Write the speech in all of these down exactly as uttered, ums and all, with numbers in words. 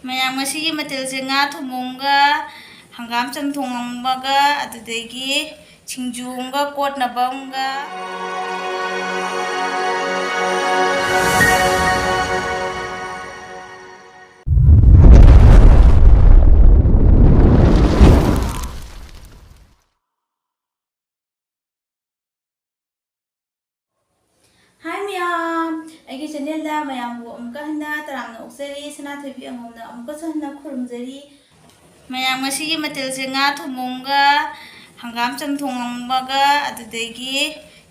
ꯃꯌꯥꯝ, ꯉꯁꯤꯒꯤ ꯃꯊꯦꯜꯁꯦ ꯉꯥ ꯊꯣꯡꯕ ꯑꯃꯒ, ꯍꯪꯒꯥꯝ ꯆꯝꯊꯣꯡ ꯑꯃꯒ, ꯑꯗꯨꯗꯒꯤ ꯁꯤꯡꯖꯨ ꯑꯃꯒ, ꯀꯣꯠꯅꯕ ꯑꯃꯒ꯫ ꯍꯥꯏ ꯃꯌꯥꯝ, ꯑꯩꯒꯤ ꯆꯦꯅꯦꯜꯗ ꯃꯌꯥꯝꯕꯨ ꯑꯃꯨꯛꯀ ꯍꯟꯅ ꯇꯔꯥꯝꯅ ꯑꯣꯛꯆꯔꯤ꯫ ꯁꯅꯥꯊꯣꯏꯕꯤ ꯑꯉꯣꯝꯅ ꯑꯃꯨꯛꯀꯁꯨ ꯍꯟꯅ ꯈꯨꯔꯨꯝꯖꯔꯤ꯫ ꯃꯌꯥꯝ, ꯉꯁꯤꯒꯤ ꯃꯊꯦꯜꯁꯦ ꯉꯥ ꯊꯣꯡꯕ ꯑꯃꯒ, ꯍꯪꯒꯥꯝ ꯆꯝꯊꯣꯡ ꯑꯃꯒ, ꯑꯗꯨꯗꯒꯤ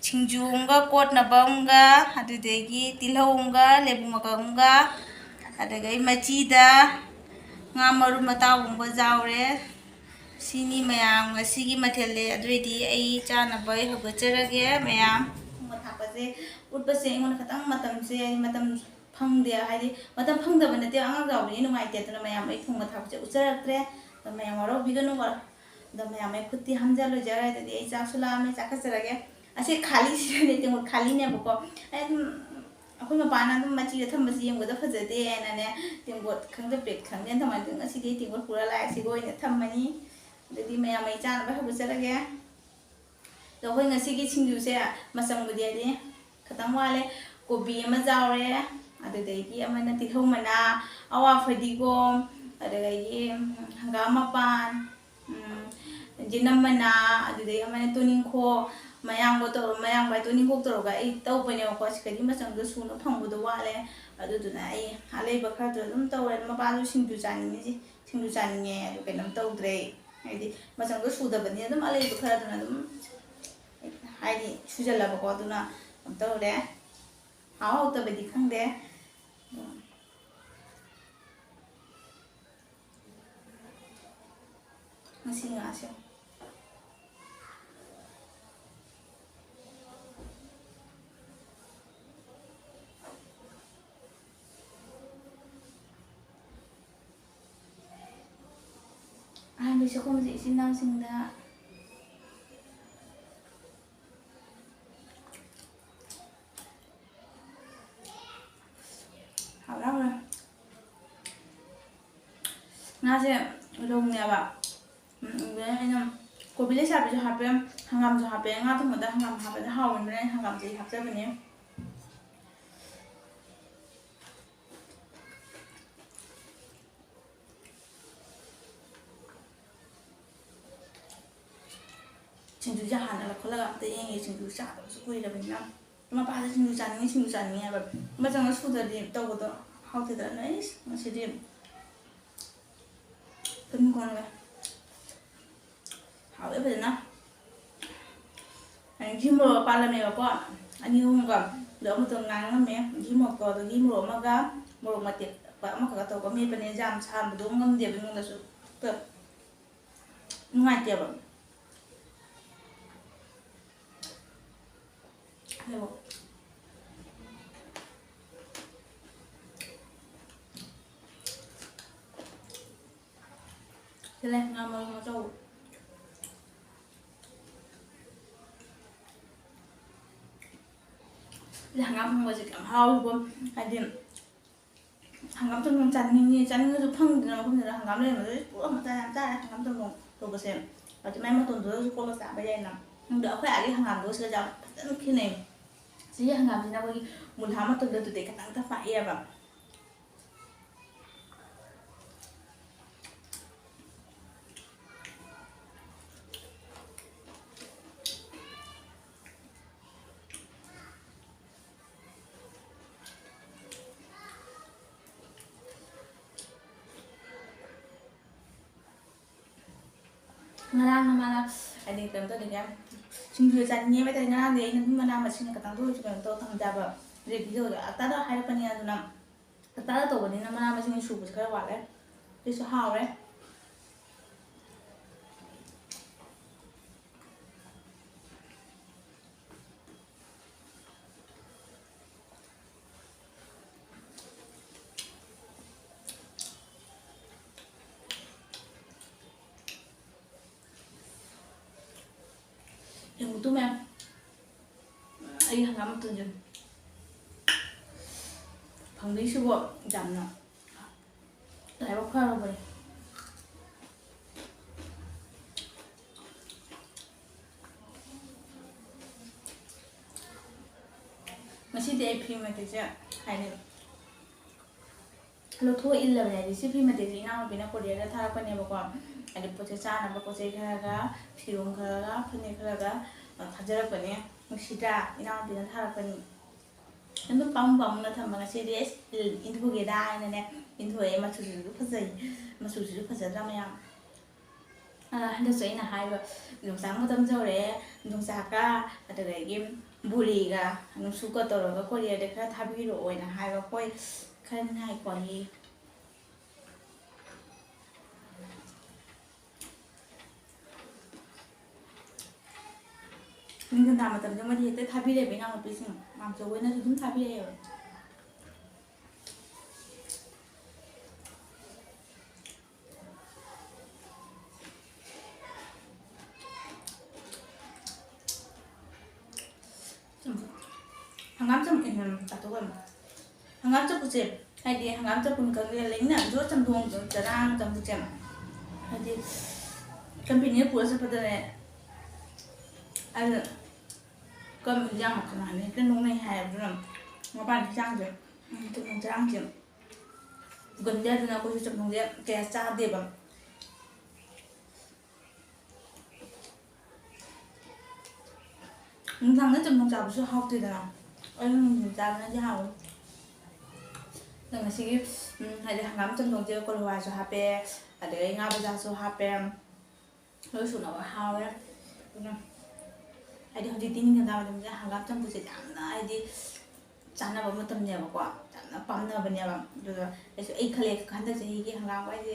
ꯁꯤꯡꯖꯨ ꯑꯃꯒ, ꯀꯣꯠꯅꯕ ꯑꯃꯒ, ꯑꯗꯨꯗꯒꯤ ꯇꯤꯜꯍꯧ ꯑꯃꯒ, ꯂꯦꯕꯨ ꯃꯀꯛ ꯑꯃꯒ, ꯑꯗꯨꯗꯒꯤ ꯃꯆꯤꯗ ꯉꯥ ꯃꯔꯨꯝ ꯑꯇꯥꯎꯕ ꯑꯃꯒ ꯌꯥꯎꯔꯦ꯫ ꯁꯤꯅꯤ ꯃꯌꯥꯝ ꯉꯁꯤꯒꯤ ꯃꯊꯦꯜꯅꯦ꯫ ꯑꯗꯨ ꯑꯣꯏꯗꯤ ꯑꯩ ꯆꯥꯅꯕ ꯑꯩ ꯍꯧꯒꯠꯆꯔꯒꯦ ꯃꯌꯥꯝ꯫ ꯊꯣꯡꯕ ꯊꯥꯛꯄꯁꯦ ꯎꯠꯄꯁꯦ ꯑꯩꯉꯣꯟꯗ ꯈꯤꯇꯪ ꯃꯇꯝꯁꯦ, ꯑꯩ ꯃꯇꯝ ꯐꯪꯗꯦ, ꯍꯥꯏꯗꯤ ꯃꯇꯝ ꯐꯪꯗꯕ ꯅꯠꯇꯦ, ꯑꯉꯥꯡ ꯆꯥꯎꯕꯅꯤꯅ ꯅꯨꯡꯉꯥꯏꯇꯦ꯫ ꯑꯗꯨꯅ ꯃꯌꯥꯝ ꯑꯩ ꯊꯣꯡꯕ ꯊꯥꯛꯄꯁꯦ ꯎꯠꯆꯔꯛꯇ꯭ꯔꯦ꯫ ꯑꯗꯣ ꯃꯌꯥꯝ ꯋꯥꯔꯧꯕꯤꯒꯅꯨ꯫ ꯑꯗꯣ ꯃꯌꯥꯝ ꯑꯩ ꯈꯨꯠꯇꯤ ꯍꯥꯝꯖ ꯂꯣꯏꯖꯔꯦ꯫ ꯑꯗꯨꯗꯤ ꯑꯩ ꯆꯥꯛꯁꯨ ꯂꯥꯝꯃꯦ, ꯆꯥꯛ ꯀꯠꯆꯔꯒꯦ꯫ ꯑꯁꯤ ꯈꯥꯂꯤꯁꯤꯅꯅꯦ, ꯇꯦꯡꯀꯣꯠ ꯈꯥꯂꯤꯅꯦꯕꯀꯣ꯫ ꯑꯩ ꯑꯗꯨꯝ ꯑꯩꯈꯣꯏ ꯃꯄꯥꯅ ꯑꯗꯨꯝ ꯃꯆꯤꯗ ꯊꯝꯕꯁꯤ ꯌꯦꯡꯕꯗ ꯐꯖꯗꯦꯅꯅꯦ, ꯇꯦꯡꯀꯣꯠ ꯈꯪꯗꯦ, ꯄ꯭ꯂꯦꯠ ꯈꯪꯗꯦ, ꯑꯗꯨꯃꯥꯏꯅ ꯑꯗꯨꯝ ꯉꯁꯤꯗꯤ ꯇꯦꯡꯀꯣꯠ ꯄꯨꯔ ꯂꯥꯛꯑꯦ, ꯁꯤꯒ ꯑꯣꯏꯅ ꯊꯝꯃꯅꯤ꯫ ꯑꯗꯨꯗꯤ ꯃꯌꯥꯝ ꯑꯩ ꯆꯥꯅꯕ ꯍꯧꯒꯠꯆꯔꯒꯦ꯫ ꯑꯗꯣ ꯑꯩꯈꯣꯏ ꯉꯁꯤꯒꯤ ꯁꯤꯡꯖꯨꯁꯦ ꯃꯆꯪꯕꯨꯗꯤ ꯍꯥꯏꯗꯤ ꯈꯤꯇꯪ ꯋꯥꯠꯂꯦ꯫ ꯀꯣꯕꯤ ꯑꯃ ꯌꯥꯎꯔꯦ, ꯑꯗꯨꯗꯒꯤ ꯑꯃꯅ ꯇꯤꯜꯍꯧ ꯃꯅꯥ, ꯑꯋꯥ ꯐꯗꯤꯒꯣꯝ, ꯑꯗꯨꯗꯒꯤ ꯍꯪꯒꯥꯝ ꯃꯄꯥꯟ, ꯎꯝ, ꯖꯤꯅꯝ ꯃꯅꯥ, ꯑꯗꯨꯗꯒꯤ ꯑꯃꯅ ꯇꯨꯅꯤꯡꯈꯣꯛ, ꯃꯌꯥꯡꯕ ꯇꯧꯔ-, ꯃꯌꯥꯡꯕ ꯍꯥꯏ ꯇꯨꯅꯤꯡꯈꯣꯛ ꯇꯧꯔꯒ ꯑꯩ ꯇꯧꯕꯅꯦꯕꯀꯣ꯫ ꯁꯤꯗꯗꯤ ꯃꯆꯪꯗꯣ ꯁꯨꯅ ꯐꯪꯕꯗꯣ ꯋꯥꯠꯂꯦ꯫ ꯑꯗꯨꯗꯨꯅ ꯑꯩ ꯑꯂꯩꯕ ꯈꯔꯗꯨ ꯑꯗꯨꯝ ꯇꯧꯔꯦ꯫ ꯃꯄꯥꯁꯨ ꯁꯤꯡꯖꯨ ꯆꯥꯅꯤꯡꯉꯤꯁꯤ, ꯁꯤꯡꯖꯨ ꯆꯥꯅꯤꯡꯉꯦ, ꯑꯗꯨ ꯀꯩꯅꯣꯝ ꯇꯧꯗ꯭ꯔꯦ꯫ ꯍꯥꯏꯗꯤ ꯃꯆꯪꯗꯣ ꯁꯨꯗꯕꯅꯤꯅ ꯑꯗꯨꯝ ꯑꯂꯩꯕ ꯈꯔꯗꯨꯅ ꯑꯗꯨꯝ, ꯍꯥꯏꯗꯤ ꯁꯨꯖꯜꯂꯕꯀꯣ꯫ ꯑꯗꯨꯅ ꯀꯩꯅꯣ ꯇꯧꯔꯦ꯫ ꯍꯥꯎ ꯍꯥꯎꯇꯕꯗꯤ ꯈꯪꯗꯦ꯫ ꯉꯁꯤ ꯉꯥꯁꯦ꯫ ꯑꯍꯥꯟꯕ ꯆꯥꯛꯈꯨꯝꯁꯦ ꯏꯆꯤꯟ ꯏꯅꯥꯎꯁꯤꯡꯗ ꯍꯥꯎꯔꯦ, ꯍꯥꯎꯔꯦ꯫ ꯉꯥꯁꯦ ꯔꯧꯅꯦꯕ꯫ ꯎꯝ, ꯑꯗꯨꯗ ꯑꯩꯅ ꯀꯣꯕꯤ ꯂꯩꯁꯥꯕꯤꯁꯨ ꯍꯥꯞꯄꯦ, ꯍꯪꯒꯥꯝꯁꯨ ꯍꯥꯞꯄꯦ꯫ ꯉꯥ ꯊꯣꯡꯕꯗ ꯍꯪꯒꯥꯝ ꯍꯥꯞꯄꯗꯤ ꯍꯥꯎꯕꯅꯤꯅ ꯑꯩ ꯍꯪꯒꯥꯝꯁꯦ ꯑꯩ ꯍꯥꯞꯆꯕꯅꯦ꯫ ꯁꯤꯡꯖꯨꯁꯦ ꯍꯥꯟꯅ ꯂꯧꯈꯠꯂꯒ ꯑꯝꯇ ꯌꯦꯡꯒꯦ꯫ ꯁꯤꯡꯖꯨ ꯆꯥꯗꯕꯁꯨ ꯀꯨꯏꯔꯕꯅꯤꯅ꯫ ꯃꯄꯥꯗ ꯁꯤꯡꯖꯨ ꯆꯥꯅꯤꯡꯉꯤ, ꯁꯤꯡꯖꯨ ꯆꯥꯅꯤꯡꯉꯤ ꯍꯥꯏꯕ꯫ ꯃꯆꯪꯒ ꯁꯨꯗ꯭ꯔꯗꯤ ꯇꯧꯕꯗꯣ ꯍꯥꯎꯇꯦꯗꯅ꯫ ꯑꯩꯁ, ꯉꯁꯤꯗꯤ ꯇꯨꯝ ꯀꯣꯟꯒ ꯍꯥꯎꯋꯦ ꯐꯖꯅ꯫ ꯘꯤ ꯃꯣꯔꯣꯛ ꯄꯥꯜꯂꯝꯃꯦꯕꯀꯣ, ꯑꯅꯤ ꯑꯍꯨꯝꯒ꯫ ꯑꯗꯣ ꯑꯃꯇ ꯉꯥꯡꯉꯝꯃꯦ꯫ ꯘꯤ ꯃꯣꯔꯣꯛꯇꯣ, ꯑꯗꯣ ꯘꯤ ꯃꯣꯔꯣꯛ ꯑꯃꯒ ꯃꯣꯔꯣꯛ ꯃꯇꯦꯛꯄ ꯑꯃꯈꯛꯀ ꯇꯧꯔꯒ ꯃꯦꯠꯄꯅꯦ꯫ ꯌꯥꯝ ꯁꯥꯍꯟꯕꯗꯣ ꯉꯝꯗꯦꯕ ꯑꯩꯉꯣꯟꯗꯁꯨ꯫ ꯑꯗꯣ ꯅꯨꯡꯉꯥꯏꯇꯦꯕ꯫ ꯑꯗꯣ ꯁꯤ ꯂꯩ, ꯉꯥ ꯃꯔꯨꯝ ꯑꯆꯧꯕ꯫ ꯁꯤꯗ ꯍꯪꯒꯥꯝ ꯊꯣꯡꯕꯁꯦ ꯌꯥꯝ ꯍꯥꯎꯋꯤꯀꯣ꯫ ꯍꯥꯏꯗꯤ ꯍꯪꯒꯥꯝ ꯊꯣꯡꯕ ꯆꯥꯅꯤꯡꯉꯤ, ꯆꯥꯅꯤꯡꯉꯁꯨ ꯐꯪꯗꯦꯗꯅ ꯃꯐꯝꯁꯤꯗ꯫ ꯍꯪꯒꯥꯝ ꯂꯩꯔꯝꯕꯗꯨꯗ ꯄꯨꯂꯞ ꯃꯆꯥ ꯌꯥꯝ ꯆꯥꯔꯦ ꯍꯪꯒꯥꯝ ꯊꯣꯡꯕ ꯇꯧꯕꯁꯦ꯫ ꯑꯗꯨ ꯃꯥꯏ ꯃꯇꯣꯟꯗꯨꯗꯁꯨ ꯀꯣꯠꯂ ꯆꯥꯕ ꯌꯥꯏꯅ꯫ ꯑꯗꯣ ꯑꯩꯈꯣꯏ ꯑꯥꯒꯤ ꯍꯪꯒꯥꯝꯗꯨꯒ ꯁꯤꯒ ꯌꯥꯝ ꯐꯖꯅ ꯈꯦꯠꯅꯩ꯫ ꯁꯤꯒꯤ ꯍꯪꯒꯥꯝꯁꯤꯅ ꯑꯩꯈꯣꯏꯒꯤ ꯃꯨꯜꯍꯥ ꯃꯇꯣꯟꯗꯣ ꯑꯗꯨꯗꯩ ꯈꯤꯇꯪ ꯈꯛꯇ ꯄꯥꯛꯑꯦꯕ꯫ ꯉꯔꯥꯡꯅ ꯃꯥꯅ, ꯍꯥꯏꯗꯤ, ꯀꯩꯅꯣ ꯇꯧꯅꯤꯡꯉꯦ, ꯁꯤꯡꯖꯨ ꯆꯥꯅꯤꯡꯉꯦꯕ ꯇꯥꯔꯗꯤ꯫ ꯉꯔꯥꯡꯗꯤ ꯑꯩꯅ ꯑꯗꯨꯝ ꯃꯅꯥ ꯃꯁꯤꯡ ꯈꯛꯇꯪꯗ ꯑꯣꯏꯔꯁꯨ ꯀꯩꯅꯣ ꯇꯧꯔ ꯊꯝꯖꯕ꯫ ꯔꯦꯗꯤꯗ ꯑꯣꯏꯔꯒ ꯑꯇꯥꯗ ꯍꯥꯏꯔꯛꯄꯅꯤ꯫ ꯑꯗꯨꯅ ꯑꯇꯥꯗ ꯇꯧꯕꯅꯤꯅ ꯃꯅꯥ ꯃꯁꯤꯡ ꯁꯨꯕꯁꯦ ꯈꯔ ꯋꯥꯠꯂꯦ꯫ ꯑꯗꯨꯏꯁꯨ ꯍꯥꯎꯔꯦ꯫ ꯌꯦꯡꯉꯨ ꯇꯨ ꯃꯌꯥꯝ, ꯑꯩ ꯍꯪꯒꯥꯝ ꯃꯇꯣꯟꯁꯦ ꯐꯪꯗꯣꯏꯁꯤꯕꯣ꯫ ꯌꯥꯝꯅ ꯂꯥꯏꯕꯛ ꯐꯔꯕꯅꯦ꯫ ꯐꯤ ꯃꯇꯦꯛꯁꯦ ꯍꯥꯏꯗꯤ ꯂꯧꯊꯣꯛꯑ ꯏꯜꯂꯕꯅꯦ꯫ ꯍꯥꯏꯗꯤ ꯁꯤ ꯐꯤ ꯃꯇꯦꯛꯁꯦ ꯏꯅꯥꯎꯅꯨꯄꯤꯅ ꯀꯣꯔꯤꯌꯔꯗ ꯊꯥꯔꯛꯄꯅꯦꯕꯀꯣ꯫ ꯍꯥꯏꯗꯤ ꯄꯣꯠ ꯆꯩ ꯆꯥꯅꯕ ꯄꯣꯠ ꯆꯩ ꯈꯔꯒ, ꯐꯤꯔꯣꯜ ꯈꯔꯒ, ꯐꯅꯦꯛ ꯈꯔꯒ, ꯑ, ꯊꯥꯖꯔꯛꯄꯅꯦ꯫ ꯅꯨꯡꯁꯤꯗ꯭ꯔꯥ? ꯏꯅꯥꯎꯅꯨꯄꯤꯅ ꯊꯥꯔꯛꯄꯅꯤ꯫ ꯑꯗꯨꯝ ꯄꯥꯝꯃꯨ ꯄꯥꯝꯃꯨꯅ ꯊꯝꯕ, ꯉꯁꯤꯗꯤ ꯑꯁ ꯏꯟꯊꯣꯛꯀꯦꯗ ꯍꯥꯏꯅꯅꯦ ꯏꯟꯊꯣꯛꯑꯦ꯫ ꯃꯆꯨꯁꯤꯁꯨ ꯐꯖꯩ, ꯃꯆꯨꯁꯤꯁꯨ ꯐꯖꯗ꯭ꯔꯥ ꯃꯌꯥꯝ? ꯑ, ꯍꯟꯗꯛꯁꯨ ꯑꯩꯅ ꯍꯥꯏꯕ ꯌꯣꯡꯆꯥꯛ ꯃꯇꯝꯁꯨ ꯌꯧꯔꯛꯑꯦ꯫ ꯌꯣꯡꯆꯥꯛꯀ ꯑꯗꯨꯗꯒꯤ ꯕꯣꯔꯤꯒ ꯅꯨꯡꯁꯨꯛꯀ ꯇꯧꯔꯒ ꯀꯣꯔꯤꯌꯔꯗ ꯈꯔ ꯊꯥꯕꯤꯔꯛꯑꯣꯅ ꯍꯥꯏꯕ꯫ ꯍꯣꯏ, ꯈꯔ ꯉꯥꯏꯀꯣ꯫ ꯅꯤꯡꯊꯝꯊꯥ ꯃꯇꯝꯗ ꯃꯣꯏꯗꯤ ꯍꯦꯛꯇ ꯊꯥꯕꯤꯔꯛꯑꯦꯕ ꯏꯅꯥꯎꯅꯨꯄꯤꯁꯤꯡ꯫ ꯃꯥꯝꯆꯧ ꯍꯣꯏꯅꯁꯨ ꯑꯗꯨꯝ ꯊꯥꯕꯤꯔꯛꯑꯦꯕ꯫ ꯆꯝꯐꯨꯠ꯫ ꯍꯪꯒꯥꯝ ꯆꯝꯐꯨꯠ, ꯎꯝ, ꯆꯥꯊꯣꯛꯑꯣ꯫ ꯍꯪꯒꯥꯝ ꯆꯝꯐꯨꯠꯁꯦ, ꯍꯥꯏꯗꯤ ꯍꯪꯒꯥꯝ ꯆꯝꯐꯨꯠ ꯈꯪꯗꯦ, ꯂꯩꯅ ꯑꯗꯨ ꯆꯝꯊꯣꯡ ꯆꯔꯥꯡ ꯆꯝꯐꯨꯠꯁꯦ, ꯍꯥꯏꯗꯤ ꯀꯝꯄꯦꯅꯤꯗ ꯄꯨꯔ ꯆꯠꯄꯗꯅꯦ, ꯑꯗꯨ ꯀꯝ-, ꯏꯟꯖꯥꯡ ꯃꯈꯜ ꯃꯈꯜ ꯍꯦꯛꯇ ꯅꯣꯛꯅꯩ ꯍꯥꯏꯌꯦꯕ꯫ ꯑꯗꯨꯅ ꯃꯄꯥꯟ ꯍꯤꯟꯖꯥꯡꯁꯦ, ꯎꯝ, ꯆꯝꯊꯣꯡ ꯆꯔꯥꯡꯁꯦ ꯄꯨꯒꯟꯗꯦ꯫ ꯑꯗꯨꯅ ꯑꯩꯈꯣꯏꯁꯨ ꯆꯝꯊꯣꯡꯁꯦ ꯀꯌꯥ ꯆꯥꯗꯦꯕ꯫ ꯅꯨꯡꯗꯥꯡꯗ ꯆꯝꯊꯣꯡ ꯆꯥꯕꯁꯨ ꯍꯥꯎꯇꯦꯗꯅ, ꯑꯌꯨꯛ ꯅꯨꯡꯊꯤꯜ ꯆꯥꯕꯅꯗꯤ ꯍꯥꯎꯋꯤ꯫ ꯑꯗꯣ ꯉꯁꯤꯒꯤ, ꯎꯝ, ꯍꯥꯏꯗꯤ ꯍꯪꯒꯥꯝ ꯆꯝꯊꯣꯡꯁꯦ ꯀꯣꯂꯤ ꯍꯋꯥꯏꯁꯨ ꯍꯥꯞꯄꯦ, ꯑꯗꯒꯤ ꯉꯥ ꯃꯖꯥꯁꯨ ꯍꯥꯞꯄꯦ, ꯂꯣꯏ ꯁꯨꯅꯕ ꯍꯥꯎꯔꯦ꯫ ꯑꯗꯨꯅ ꯍꯥꯏꯗꯤ ꯍꯧꯖꯤꯛꯇꯤ ꯅꯤꯡꯊꯝꯊꯥ ꯃꯇꯝꯁꯤꯗ ꯍꯪꯒꯥꯝ ꯆꯝꯐꯨꯠꯁꯦ ꯌꯥꯝꯅ ꯍꯥꯏꯗꯤ ꯆꯥꯅꯕ ꯃꯇꯝꯅꯦꯕꯀꯣ, ꯌꯥꯝꯅ ꯄꯥꯝꯅꯕꯅꯦꯕ꯫ ꯑꯗꯨꯒ ꯑꯩꯁꯨ, ꯑꯩ ꯈꯜꯂꯦ ꯍꯟꯗꯛ ꯆꯍꯤꯒꯤ ꯍꯪꯒꯥꯝ ꯍꯥꯏꯁꯦ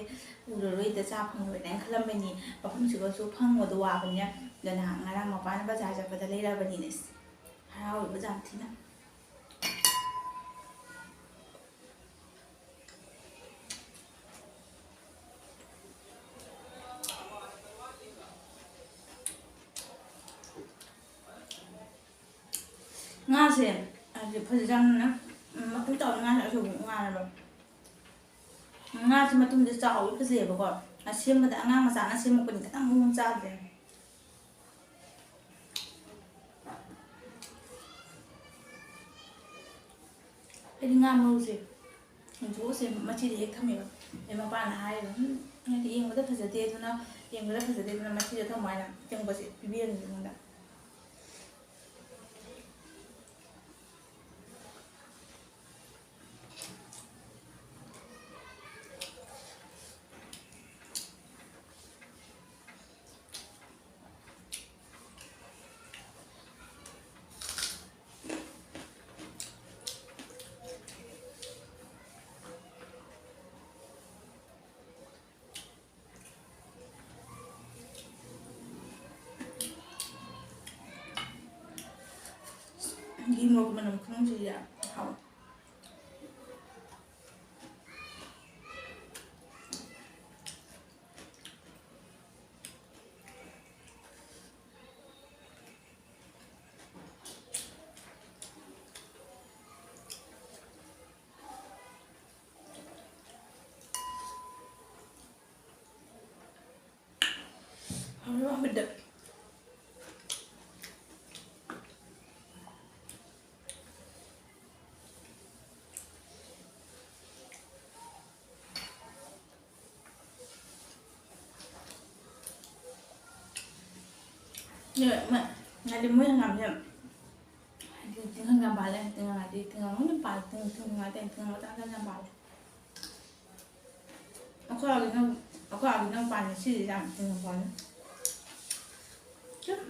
ꯎꯔꯔꯣꯏꯗ, ꯆꯥ ꯐꯪꯉꯔꯣꯏꯅ ꯈꯜꯂꯝꯕꯅꯤ꯫ ꯃꯐꯝꯁꯤꯒꯁꯨ ꯐꯪꯕꯗꯣ ꯋꯥꯕꯅꯤꯅ꯫ ꯑꯗꯨꯅ ꯉꯔꯥꯡ ꯃꯄꯥꯅ ꯕꯖꯥꯔ ꯆꯠꯄꯗ ꯂꯩꯔꯕꯅꯤꯅꯦ꯫ ꯑꯁ, ꯍꯔꯥꯎꯋꯦꯕ ꯌꯥꯝ ꯊꯤꯅ꯫ ꯉꯥꯁꯦ ꯍꯥꯏꯗꯤ ꯐꯖꯅ, ꯎꯝ, ꯃꯇꯨꯝ ꯇꯥꯕ ꯉꯥꯁꯦ ꯑꯆꯧꯕ ꯉꯥꯅꯦꯕ꯫ ꯉꯥꯁꯦ ꯃꯇꯨꯝꯁꯦ ꯆꯥꯎꯋꯤ, ꯐꯖꯩꯌꯦꯕꯀꯣ꯫ ꯑꯁꯦꯝꯕꯗ ꯑꯉꯥꯡ ꯃꯆꯥꯅ ꯁꯦꯝꯃꯛꯄꯅꯤ, ꯈꯤꯇꯪ ꯃꯑꯣꯡ ꯆꯥꯗ꯭ꯔꯦ꯫ ꯉꯥ ꯃꯔꯨꯁꯦ ꯍꯨꯟꯗꯣꯛꯑꯁꯦ ꯃꯆꯤꯗ ꯍꯦꯛ ꯊꯝꯃꯦꯕ꯫ ꯑꯗꯩ ꯃꯄꯥꯅ ꯍꯥꯏꯔꯤꯕ, "ꯎꯝ, ꯍꯥꯏꯗꯤ ꯌꯦꯡꯕꯗ ꯐꯖꯗꯦ, ꯑꯗꯨꯅ ꯌꯦꯡꯕꯗ ꯐꯖꯗꯦ, ꯑꯗꯨꯅ ꯃꯆꯤꯗ ꯊꯝꯃꯣ" ꯍꯥꯏꯅ ꯑꯇꯤꯡꯕꯁꯦ ꯄꯤꯕꯤꯔꯝꯃꯦꯕ ꯑꯩꯉꯣꯟꯗ꯫ ꯘꯤ ꯃꯣꯔꯣꯛ ꯃꯅꯝ ꯈꯨꯅꯨꯡꯁꯤꯗꯤ ꯌꯥꯝ ꯍꯥꯎꯋꯦ꯫ ꯍꯥꯎꯔꯦ ꯍꯥꯎꯕꯗ꯫ ꯍꯥꯏꯗꯤ ꯃꯣꯏ ꯍꯪꯒꯥꯝꯁꯦ ꯍꯥꯏꯗꯤ ꯇꯤꯡꯈꯪ ꯌꯥꯝ ꯄꯥꯜꯂꯦ꯫ ꯇꯤꯡꯈꯪ ꯍꯥꯏꯗꯤ ꯇꯤꯡꯈꯪ ꯂꯣꯏꯅ ꯄꯥꯜꯂꯦ꯫ ꯇꯤꯡꯈꯪ ꯇꯤꯡꯈꯪ ꯉꯥꯛꯇ ꯇꯤꯡꯈꯪ ꯃꯆꯥ ꯃꯆꯥ ꯌꯥꯝ ꯄꯥꯜꯂꯦ꯫ ꯑꯩꯈꯣꯏ ꯑꯥꯒꯤꯅ, ꯑꯩꯈꯣꯏ ꯑꯥꯒꯤꯅ ꯄꯥꯜꯂꯦ꯫ ꯁꯤꯁꯦ ꯌꯥꯝ ꯇꯤꯡꯈꯪ ꯄꯥꯜꯂꯦ꯫ ꯁꯨꯝ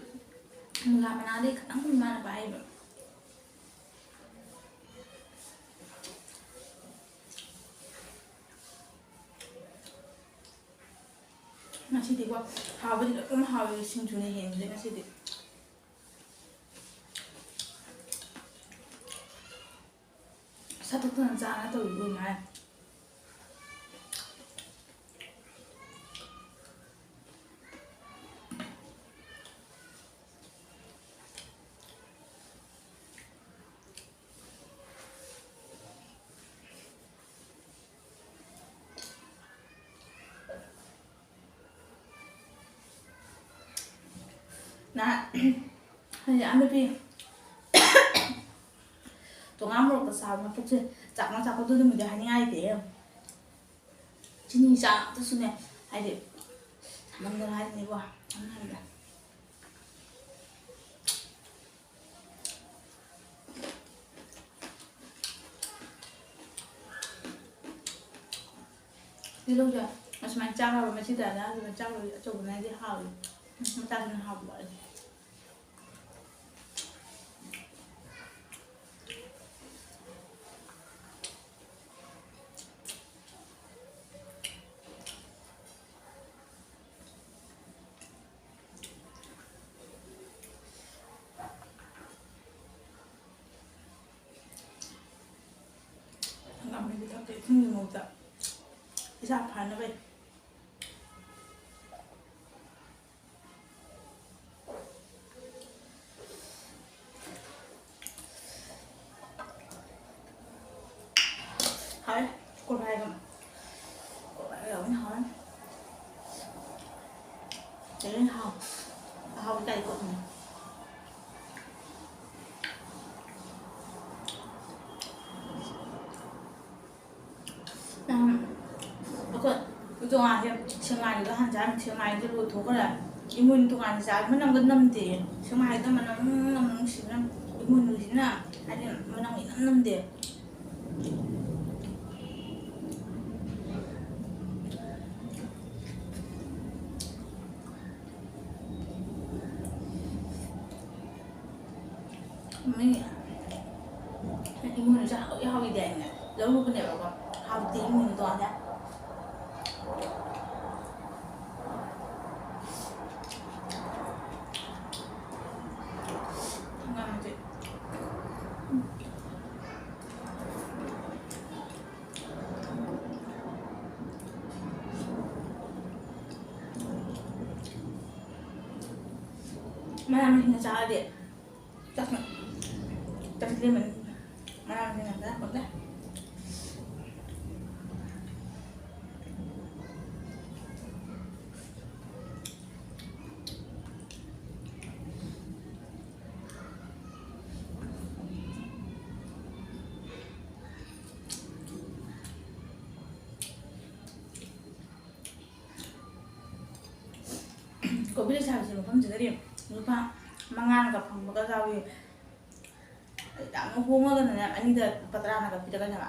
ꯃꯨꯂꯥ ꯃꯅꯥꯗꯩ ꯈꯤꯇꯪ ꯃꯥꯅ ꯄꯥꯏꯔꯤꯕ꯫ ꯉꯁꯤꯗꯤꯀꯣ ꯍꯥꯎꯕꯗꯤ ꯂꯣꯏꯅꯃꯛ ꯍꯥꯎꯋꯦ, ꯁꯤꯡꯖꯨꯅ ꯍꯦꯟꯈ꯭ꯔꯦ ꯉꯁꯤꯗꯤ꯫ ꯆꯥꯊꯣꯛꯇꯅ ꯆꯥꯅ ꯇꯧꯔꯤꯕ ꯑꯣꯏ ꯃꯥꯜꯂꯦ꯫ ꯅꯍꯥꯟ ꯍꯧꯖꯤꯛ ꯑꯥ ꯅꯨꯄꯤ ꯇꯣꯉꯥꯟ ꯃꯣꯔꯣꯛꯇ ꯆꯥꯕ ꯃꯄꯨꯛꯁꯦ ꯆꯥꯛꯅ ꯆꯥꯛꯄꯗꯨ ꯑꯗꯨꯝꯗꯤ ꯍꯥꯏꯅꯤꯡꯉꯥꯏ ꯂꯩꯇꯦ꯫ ꯆꯤꯅꯤ ꯆꯥ ꯉꯥꯛꯇꯁꯨꯅꯦ, ꯍꯥꯏꯗꯤ ꯁꯥꯃꯟꯗꯅ ꯍꯥꯏꯁꯤꯅꯤꯀꯣ꯫ ꯁꯝꯅ ꯍꯥꯏꯔꯕꯗ ꯇꯤꯜꯍꯧꯁꯦ ꯑꯁꯨꯃꯥꯏꯅ ꯆꯥꯈ꯭ꯔꯕ ꯃꯆꯤꯗꯅ ꯑꯗꯨꯅ ꯆꯥꯛ ꯑꯆꯧꯕꯅꯗꯤ ꯍꯥꯎꯏ꯫ ꯃꯆꯥꯗꯨꯅ ꯍꯥꯎꯕ ꯋꯥꯠꯂꯤ꯫ ꯍꯪꯒꯥꯝ ꯃꯍꯤꯗꯨ ꯊꯛꯀꯦ, ꯏꯁꯤꯡꯒꯤ ꯃꯍꯨꯠꯇ꯫ ꯏꯁꯥ ꯐꯅꯕꯩ꯫ ꯍꯥꯎꯔꯦ꯫ ꯀꯣꯕꯤꯒ, ꯀꯣꯕꯤꯒ ꯌꯥꯎꯕꯅ ꯍꯥꯎꯔꯅꯤ꯫ ꯀꯩꯅꯣ ꯍꯥꯎ-, ꯑꯍꯥꯎꯕ ꯇꯥꯏ ꯀꯣꯕꯤ꯫ ꯅꯍꯥꯟ ꯑꯩꯈꯣꯏ ꯇꯣꯉꯥꯟꯁꯦ ꯁꯦꯛꯃꯥꯏꯗꯨꯗ ꯍꯥꯟ ꯆꯥꯔꯝꯃꯤ, ꯁꯦꯛꯃꯥꯏꯗꯨ ꯂꯣꯏꯊꯣꯛꯈ꯭ꯔꯦ꯫ ꯏꯃꯣꯏꯅꯨ ꯇꯣꯉꯥꯟꯅ ꯆꯥꯕ ꯃꯅꯝꯒ ꯅꯝꯗꯦ꯫ ꯁꯦꯛꯃꯥꯏꯗ ꯃꯅꯝ ꯅꯝ ꯅꯨꯡꯁꯤꯕꯅ ꯏꯃꯣꯏꯅꯨꯁꯤꯅ ꯍꯥꯏꯗꯤ ꯃꯅꯝ ꯏꯅꯝ ꯅꯝꯗꯦ꯫ ꯃꯤ ꯏꯃꯣꯏꯅꯨꯁꯦ ꯍꯥꯎꯏ ꯍꯥꯎꯏꯗꯤ ꯍꯥꯏꯅꯦ ꯂꯧꯔꯨꯕꯅꯦꯕꯀꯣ꯫ ꯍꯥꯎꯇꯦ ꯏꯃꯣꯏꯅꯨꯗꯣ ꯍꯥꯏꯅ꯫ ꯉꯥꯁꯦ꯫ ꯃꯅꯥ ꯃꯁꯤꯡꯒ ꯆꯥꯔꯗꯤ ꯆꯥꯛꯁꯨ, ꯆꯥꯛꯁꯨ ꯂꯦꯝꯃꯅꯤ꯫ ꯃꯅꯥ ꯃꯁꯤꯡ ꯉꯥꯛꯇ ꯄꯪꯆꯥ꯫ ꯀꯣꯐꯤ ꯂꯩꯁꯥꯕꯤꯁꯦ ꯃꯐꯝꯁꯤꯗꯗꯤ ꯂꯨꯄꯥ ꯃꯉꯥꯅꯒ ꯐꯪꯕꯒ ꯌꯥꯎꯏ꯫ ꯌꯥꯝꯅ ꯍꯣꯡꯉꯒꯅꯅꯦ, ꯑꯅꯤꯗ ꯂꯨꯄꯥ ꯇꯔꯥꯅꯒ ꯄꯤꯔꯛꯀꯅꯦꯕ꯫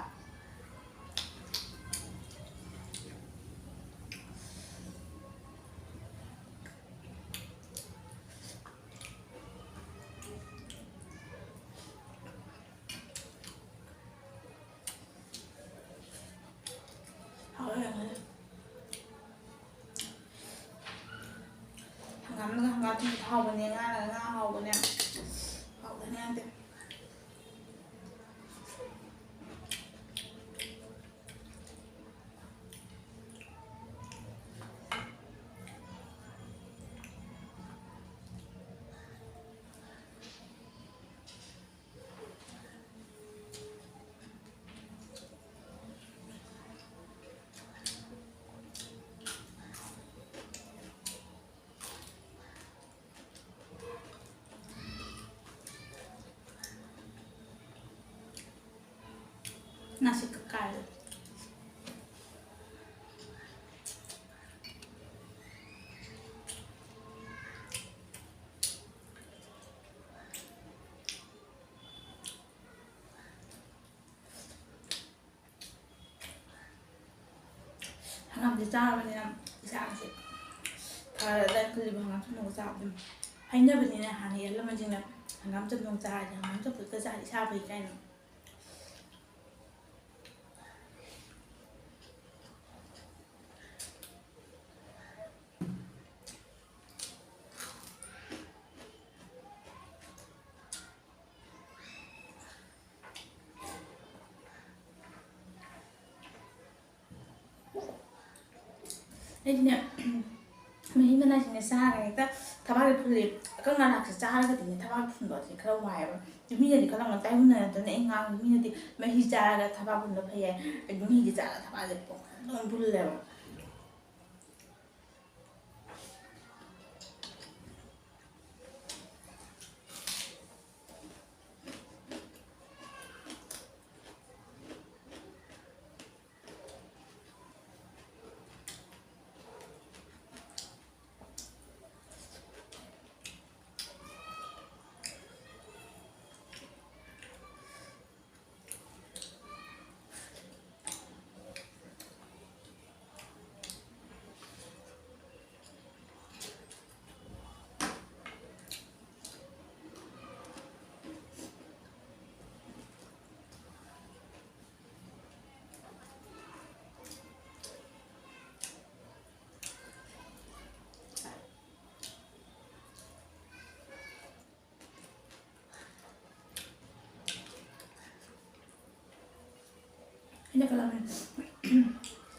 ꯍꯥꯎꯋꯦ, ꯌꯥꯝꯅ꯫ ꯍꯪꯒꯥꯝꯅꯒ ꯍꯪꯒꯥꯝ ꯊꯣꯡꯕ ꯍꯥꯎꯕꯅꯦ, ꯉꯥꯅꯒ ꯉꯥ ꯍꯥꯎꯕꯅꯦ꯫ ꯍꯥꯎꯕꯅꯦ ꯌꯥꯗꯦ꯫ ꯅꯥꯁꯤꯛꯀ ꯀꯥꯏꯔꯦ꯫ ꯍꯪꯒꯥꯝꯁꯦ ꯆꯥꯔꯕꯅꯤꯅ ꯏꯁꯥꯁꯦ ꯐꯔꯗ꯭ꯔꯥ ꯈꯜꯂꯤꯕ, ꯍꯪꯒꯥꯝ ꯆꯝꯊꯣꯡꯒ ꯆꯥꯕꯗꯣ꯫ ꯍꯥꯏꯅꯕꯅꯤꯅ ꯍꯥꯟꯅ ꯑꯍꯜ ꯂꯃꯟꯁꯤꯡꯅ, "ꯍꯪꯒꯥꯝ ꯆꯝꯊꯣꯡ ꯆꯥꯔꯗꯤ, ꯍꯪꯒꯥꯝ ꯆꯝꯐꯨꯠꯀ ꯆꯥꯔꯗꯤ ꯏꯁꯥ ꯐꯩ" ꯀꯥꯏꯅ꯫ ꯑꯩꯗꯤꯅꯦ, ꯃꯍꯤ ꯃꯅꯥꯏꯁꯤꯡꯁꯦ ꯆꯥꯔꯒ ꯍꯦꯛꯇ ꯊꯕꯥꯛꯁꯦ ꯐꯨꯜꯂꯤ꯫ ꯑꯀꯪ ꯑꯔꯥꯛꯁꯦ ꯆꯥꯔꯒꯗꯤꯅꯦ, ꯊꯕꯥꯛ ꯐꯨꯟꯕꯁꯦ ꯈꯔ ꯋꯥꯏꯑꯦꯕ꯫ ꯃꯤꯅꯗꯤ ꯈꯜꯂꯝꯒꯅꯤ, ꯇꯥꯏꯃꯨꯟꯅ ꯅꯠꯇꯅ ꯑꯩ ꯉꯥꯡꯉꯤ, ꯃꯤꯅꯗꯤ ꯃꯍꯤ ꯆꯥꯔꯒ ꯊꯕꯥꯛ ꯐꯨꯟꯕ ꯐꯩ ꯍꯥꯏ꯫ ꯑꯩꯗꯤ ꯃꯍꯤꯁꯦ ꯆꯥꯔꯒ ꯊꯕꯥꯛꯁꯦ ꯄꯨꯡꯐꯨꯟ ꯑꯗꯨꯝ ꯐꯨꯜꯂꯦꯕ꯫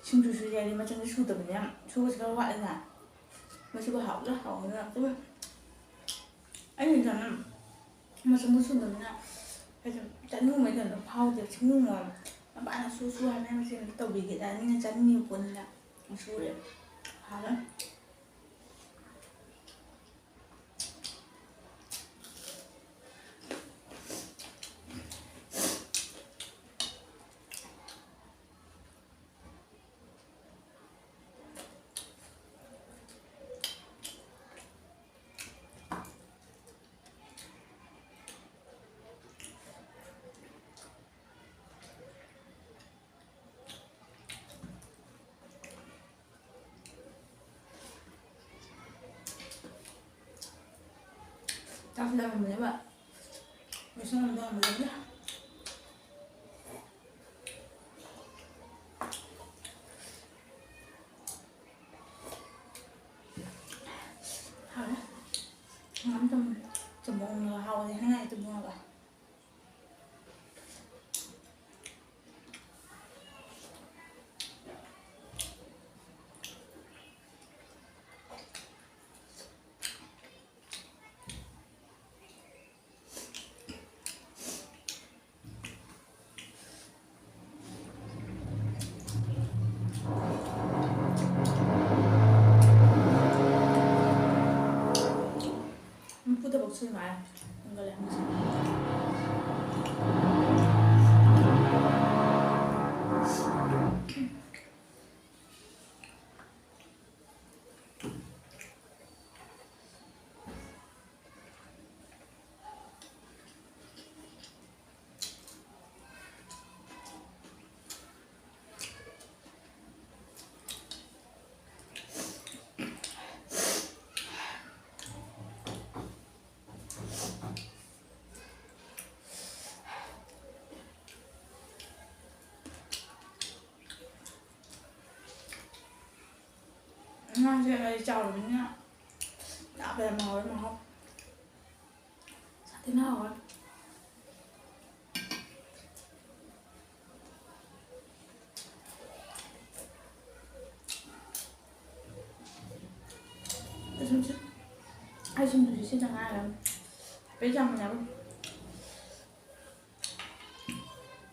ꯁꯤꯡꯖꯨ ꯁꯨꯁꯦ ꯍꯥꯏꯗꯤ ꯃꯆꯟꯁꯦ ꯁꯨꯗꯕꯅꯤꯅ, ꯁꯨꯕꯁꯦ ꯈꯔ ꯋꯥꯠꯂꯤꯅ꯫ ꯃꯁꯤꯕꯨ ꯍꯥꯎꯗ꯭ꯔꯥ ꯍꯥꯎꯗ꯭ꯔꯥ ꯑꯗꯨꯝ ꯑꯩꯅ ꯏꯊꯟꯗ ꯃꯆꯟꯗꯣ ꯁꯨꯗꯕꯅꯤꯅ ꯍꯥꯏꯗꯤ ꯆꯥꯅꯤꯡꯕ ꯏꯊꯟꯗ ꯐꯥꯎꯗꯦ꯫ ꯁꯨꯅꯤꯡꯕ ꯃꯄꯥꯅ ꯁꯨ ꯁꯨ ꯍꯥꯏꯕꯅꯤꯅ ꯃꯆꯦꯅ ꯇꯧꯕꯤꯒꯦꯗ ꯃꯤꯅ ꯆꯥꯅꯤꯡꯉꯤꯕ ꯄꯣꯠꯅꯤꯅ ꯁꯨꯔꯦ꯫ ꯍꯥꯎꯔꯦ꯫ ꯆꯥꯛꯁꯤ ꯂꯥꯝꯃꯝꯕꯅꯦꯕ꯫ ꯂꯣꯏꯁꯤꯜꯂꯝꯗꯧꯔꯝꯕꯅꯦ꯫ ꯍꯥꯎꯔꯦ꯫ ꯍꯪꯒꯥꯝ ꯆꯝ-, ꯆꯝꯊꯣꯡꯅ ꯍꯥꯎꯕꯅꯦ, ꯍꯦꯟꯖꯥꯡ ꯆꯝꯊꯣꯡꯅꯒ꯫ ꯎꯝ, ꯄꯨꯊꯕꯛ ꯁꯨꯏ ꯃꯥꯜꯂꯦ꯫ ꯍꯦꯟꯒꯠꯂꯦ ꯍꯧꯖꯤꯛ꯫ ꯉꯥꯁꯦ ꯑꯩ ꯆꯥꯎꯔꯕꯅꯤꯅ ꯆꯥꯕ ꯌꯥꯝ ꯍꯥꯎꯔꯦ, ꯃꯍꯥꯎ꯫ ꯁꯥꯊꯤꯅ ꯍꯥꯎꯔꯦ꯫ ꯁꯤꯡꯖꯨꯁꯤ, ꯑꯩ ꯁꯤꯡꯖꯨꯁꯤ ꯁꯤꯗ ꯉꯥꯏꯔꯦ꯫ ꯍꯥꯏꯐꯦꯠ ꯆꯥꯃꯤꯟꯅꯔꯨ꯫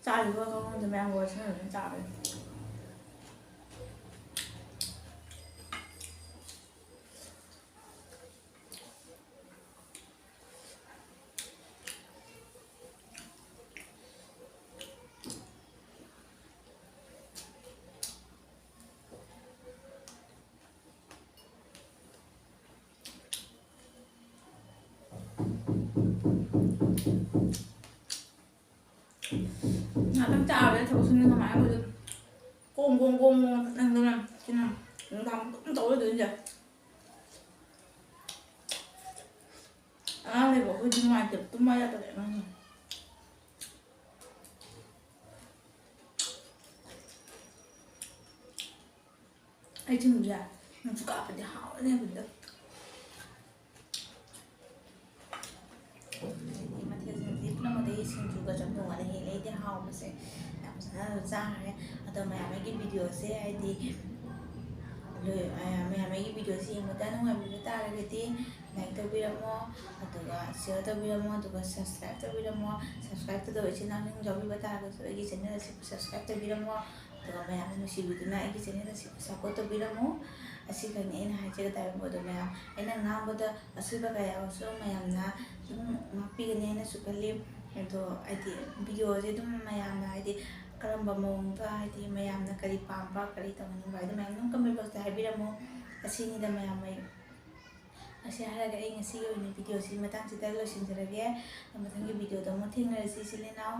ꯆꯥꯔꯤꯕ ꯃꯑꯣꯡꯗ ꯃꯌꯥꯝꯒ ꯋꯥꯔꯤ ꯁꯥꯟꯅꯗꯅ ꯆꯥꯕꯅꯤ꯫ ꯉꯥꯛꯇꯪ ꯆꯥꯕꯗ ꯊꯕꯛ ꯁꯨꯅꯤꯡ ꯀꯃꯥꯏꯅ ꯑꯣꯏꯗꯣꯏꯅꯣ? ꯀꯣꯡ ꯀꯣꯡ ꯀꯣꯡ ꯀꯣꯡ ꯅꯪꯗꯅ ꯀꯩꯅꯣ ꯅꯨꯡꯗꯥꯡ ꯑꯗꯨꯝ ꯇꯧ ꯂꯩꯗꯣꯏꯅꯦ꯫ ꯑꯉꯥꯡ ꯂꯩꯕ ꯑꯩꯈꯣꯏꯗꯤ ꯅꯨꯡꯉꯥꯏꯇꯦꯕ, ꯇꯨꯝꯕ ꯌꯥꯗꯕ ꯑꯉꯥꯡꯅ꯫ ꯑꯩ ꯊꯨꯝꯁꯦ ꯅꯪꯁꯨ ꯀꯥꯞꯄꯗꯤ ꯍꯥꯎꯔꯅꯤ ꯍꯥꯏꯕꯅꯤꯗ꯫ ꯃꯊꯦꯜꯁꯤꯡꯁꯤ ꯄꯨꯝꯅꯃꯛꯇꯒꯤ ꯁꯤꯡꯖꯨꯒ ꯆꯝꯊꯣꯡꯒꯅ ꯍꯦꯜꯂꯦ ꯑꯩꯗꯤ ꯍꯥꯎꯕꯁꯦ꯫ ꯌꯥꯝ ꯐꯖꯅ ꯆꯥꯈ꯭ꯔꯦ꯫ ꯑꯗꯣ ꯃꯌꯥꯝ ꯑꯩꯒꯤ ꯚꯤꯗꯤꯑꯣꯁꯦ ꯍꯥꯏꯗꯤ ꯂꯣꯏ-, ꯃꯌꯥꯝ ꯑꯩꯒꯤ ꯚꯤꯗꯤꯑꯣꯁꯦ ꯌꯦꯡꯕꯗ ꯅꯨꯡꯉꯥꯏꯕꯤꯕ ꯇꯥꯔꯒꯗꯤ like ꯇꯧꯕꯤꯔꯝꯃꯣ, ꯑꯗꯨꯒ share ꯇꯧꯕꯤꯔꯝꯃꯣ, ꯑꯗꯨꯒ subscribe ꯇꯧꯕꯤꯔꯝꯃꯣ꯫ Subscribe ꯇꯧꯗꯕ ꯏꯆꯤꯟ ꯏꯅꯥꯎꯁꯤꯡ ꯌꯥꯎꯕꯤꯕ ꯇꯥꯔꯒꯁꯨ ꯑꯩꯒꯤ channel ꯑꯁꯤꯕꯨ subscribe ꯇꯧꯕꯤꯔꯝꯃꯣ꯫ ꯑꯗꯨꯒ ꯃꯌꯥꯝꯅ ꯅꯨꯡꯁꯤꯕꯤꯗꯨꯅ ꯑꯩꯒꯤ channel ꯑꯁꯤꯕꯨ support ꯇꯧꯕꯤꯔꯝꯃꯨ꯫ ꯑꯁꯤꯈꯛꯅꯤ ꯑꯩꯅ ꯍꯥꯏꯖꯒꯗꯕ꯫ ꯑꯗꯣ ꯃꯌꯥꯝ ꯑꯩꯅ ꯉꯥꯡꯕꯗ ꯑꯁꯣꯏꯕ ꯀꯌꯥ ꯌꯥꯎꯔꯁꯨ ꯃꯌꯥꯝꯅ ꯑꯗꯨꯝ ꯉꯥꯛꯄꯤꯒꯅꯤ ꯍꯥꯏꯅꯁꯨ ꯈꯜꯂꯤ꯫ ꯑꯗꯣ ꯍꯥꯏꯗꯤ ꯚꯤꯗꯤꯑꯣꯁꯦ ꯑꯗꯨꯝ ꯃꯌꯥꯝꯅ ꯍꯥꯏꯗꯤ ꯀꯔꯝꯕ ꯃꯑꯣꯡꯗ ꯍꯥꯏꯗꯤ ꯃꯌꯥꯝꯅ ꯀꯔꯤ ꯄꯥꯝꯕ, ꯀꯔꯤ ꯇꯧꯍꯟꯅꯤꯡꯕ ꯍꯥꯏꯗꯣ ꯃꯌꯥꯝ ꯑꯗꯨꯝ comment box ꯇ ꯍꯥꯏꯕꯤꯔꯝꯃꯨ꯫ ꯑꯁꯤꯅꯤꯗ ꯃꯌꯥꯝ ꯑꯩ꯫ ꯑꯁꯤ ꯍꯥꯏꯔꯒ ꯑꯩ ꯉꯁꯤꯒꯤ ꯑꯣꯏꯅ ꯚꯤꯗꯤꯑꯣꯁꯤ ꯃꯇꯥꯡꯁꯤꯗ ꯂꯣꯏꯁꯤꯟꯖꯔꯒꯦ꯫ ꯃꯊꯪꯒꯤ ꯚꯤꯗꯤꯑꯣꯗ ꯑꯃꯨꯛ ꯊꯦꯡꯅꯔꯁꯤ ꯏꯆꯤꯜ ꯏꯅꯥꯎ꯫